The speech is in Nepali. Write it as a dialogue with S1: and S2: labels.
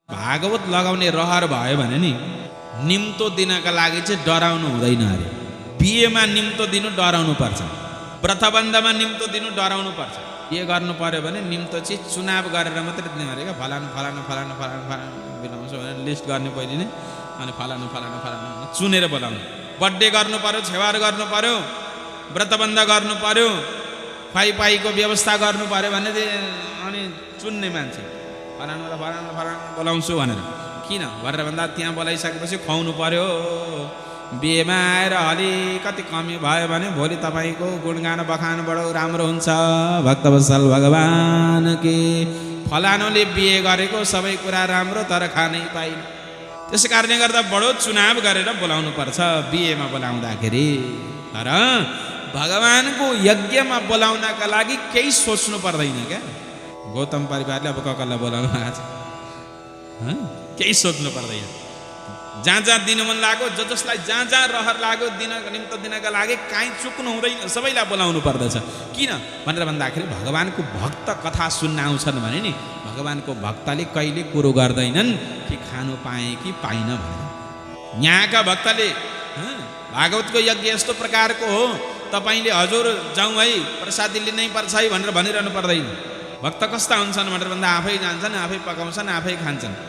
S1: भागवत लगाउने रहर भयो भने नि निम्तो दिनका लागि चाहिँ डराउनु हुँदैन अरे। बिहेमा निम्तो दिनु डराउनु पर्छ, व्रतबन्धमा निम्तो दिनु डराउनु पर्छ। के गर्नु पर्यो भने निम्तो चाहिँ चुनाव गरेर मात्रै दिने अरे क्या। फलानु फलानु फलानु फलानु फलानु बिनाउँछु भने लिस्ट गर्ने पहिले नै, अनि फलानु फलानु फलानु चुनेर बोलाउनु। बर्थडे गर्नु पर्यो, छेवार गर्नु पर्यो, व्रतबन्ध गर्नु पर्यो, खुवाइपाइको व्यवस्था गर्नु पर्यो भने अनि चुन्ने मान्छे फलानु र फलानु फलानु बोलाउँछु भनेर। किन भनेर भन्दा त्यहाँ बोलाइसकेपछि खुवाउनु पर्यो। बिहेमा आएर अलिकति कमी भयो भने भोलि तपाईँको गुणगान बखान बडो राम्रो हुन्छ। भक्तवत्सल भगवान के फलानुले बिहे गरेको सबै कुरा राम्रो तर खानै पाइन। त्यसै कारणले गर्दा बडो चुनाव गरेर बोलाउनु पर्छ बिहेमा बोलाउँदाखेरि। तर भगवानको यज्ञमा बोलाउनका लागि केही सोच्नु पर्दैन क्या। गौतम परिवारले अब ककल्ला बोलाउनु भएको छ, केही सोच्नु पर्दैन। जहाँ जहाँ दिनु मन लाग्यो, जसलाई जहाँ जहाँ रहर लाग्यो दिन निम्तो दिनका लागि काहीँ चुक्नु हुँदैन, सबैलाई बोलाउनु पर्दछ। किन भनेर भन्दाखेरि भगवानको भक्त कथा सुन्न आउँछन् भने नि भगवानको भक्तले कहिले कुरो गर्दैनन् कि खानु पाएँ कि पाइन भनेर। यहाँका भक्तले भागवतको यज्ञ यस्तो प्रकारको हो, तपाईँले हजुर जाउँ है प्रसादी लिनै पर्छ है भनेर भनिरहनु पर्दैन। भक्त कस्ता हुन्छन् भनेर भन्दा आफै जान्छन्, आफै पकाउँछन्, आफै खान्छन्।